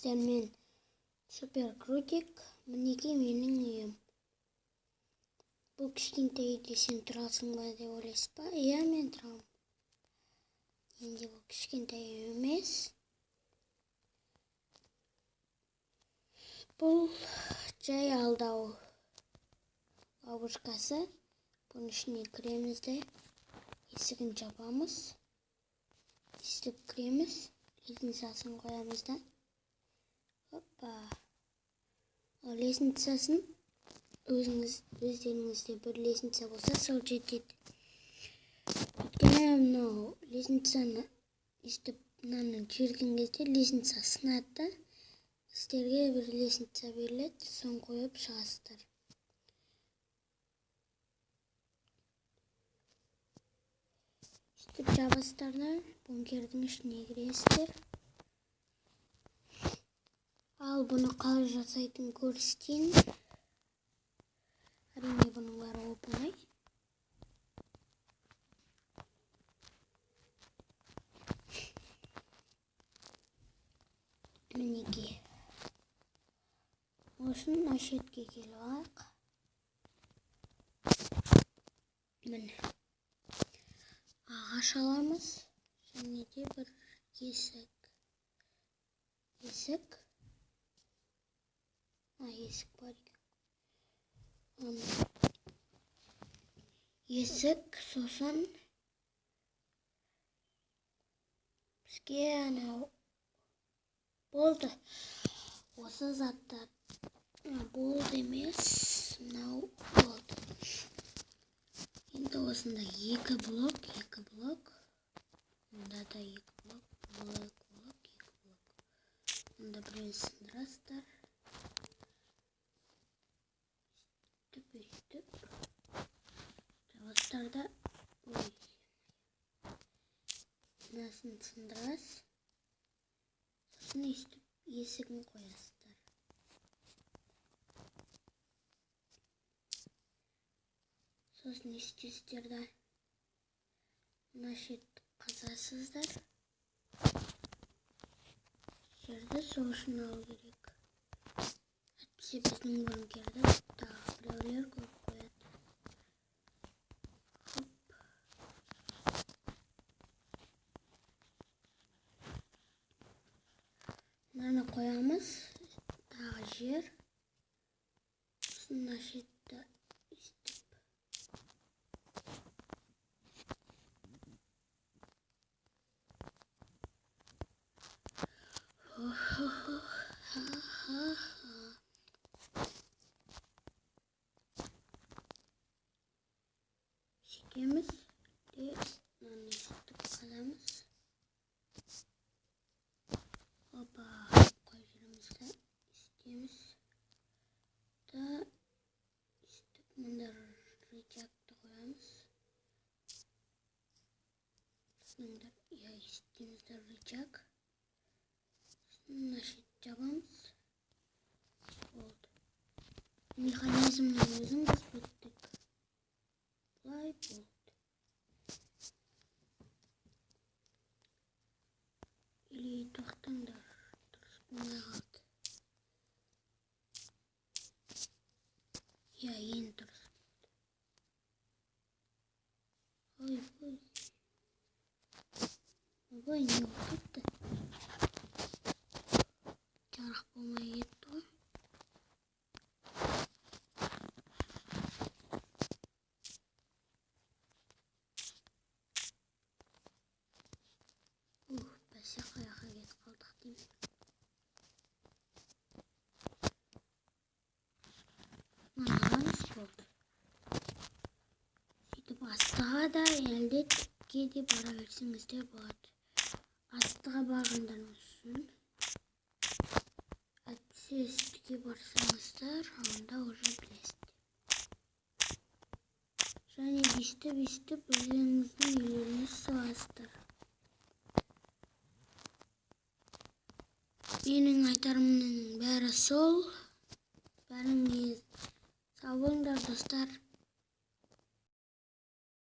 Сіздермен Супер Крутик. Мінекей менің үйім. Бұл кішкентай үйде сен тұрасың ба деп ойлайсыз ба? Иә, мен тұрамын. Енді бұл кішкентай үй емес. Бұл жай алдау ловушкасы. Бұның ішіне кіреміз де есігін жабамыз. Істеп кіреміз. Лестницасын қоямыз да. Опа. Ал лестницасын өздеріңізде бір лестница болса, сол жетеді. Өйткені мынау лестницаны өйстіп мынаны жіберген кезде лестница сынады да, сіздерге бір лестница беріледі, соны қойып шығасыздар. Сөйтіп жабасыздар да бункердің ішіне кіресіздер. Ал бұны қалай жасайтынын көрсетейін. Әрине бұның бәрі оп-оңай. Мінекей. Осыны мына шетке келіп алайық. Міне. Ағаш аламыз. Және де бір есік. Есік. Есік бар екен. Есік, сосын бізге анау болды. Осы заттар болды емес, мынау болды. Енді осында екі блок, екі блок. Мұнда да екі блок, блок, блок, екі блок. Мұнда біреуін сындырасыздар. Өйстіп, өйстіп. Жабасыздар да, ой. Мынасын сындырасыз. Сосын өйстіп есігін қоясыздар. Сосын өйстесіздер да мына шетті қазасыздар. Жерді сол үшін алу керек. Әйтпесе біздің бункерді тағы біреулер көріп қояды. Хоп. Мынаны қоямыз. Тағы жер. Сосын мына шетті өйстіп. Хо-хо-хо. Сөйтеміз де мынаны өйстіп қазамыз. Опа, қойып жібереміз да өйстеміз да өйстіп мында рычагты қоямыз. Сосын иә, өйстеміз да рычаг. Сосын мына шетті жабамыз. Болды. Механизмнің өзін біз біттік. Былай болды. Или тоқтаңдар, дұрыс болмай қалды. Иә, енді дұрыс болды. Ой, ой. Ойбай, не болып кетті? Жарық болмай кетті ғой. Ух, бәсе қаяққа кетіп қалдық деймін. Мынаны аламыз, болды. Сөйтіп астыға да, әлде түпке де бара берсеңіздер болады. Астыға барғандарыңыз үшін, әйтпесе үстіге барсаңыздар, онда уже білесіздер. Және өйстіп өйстіп өздеріңіздің үйлеріңізді саласыздар. Менің айтарымның бәрі сол.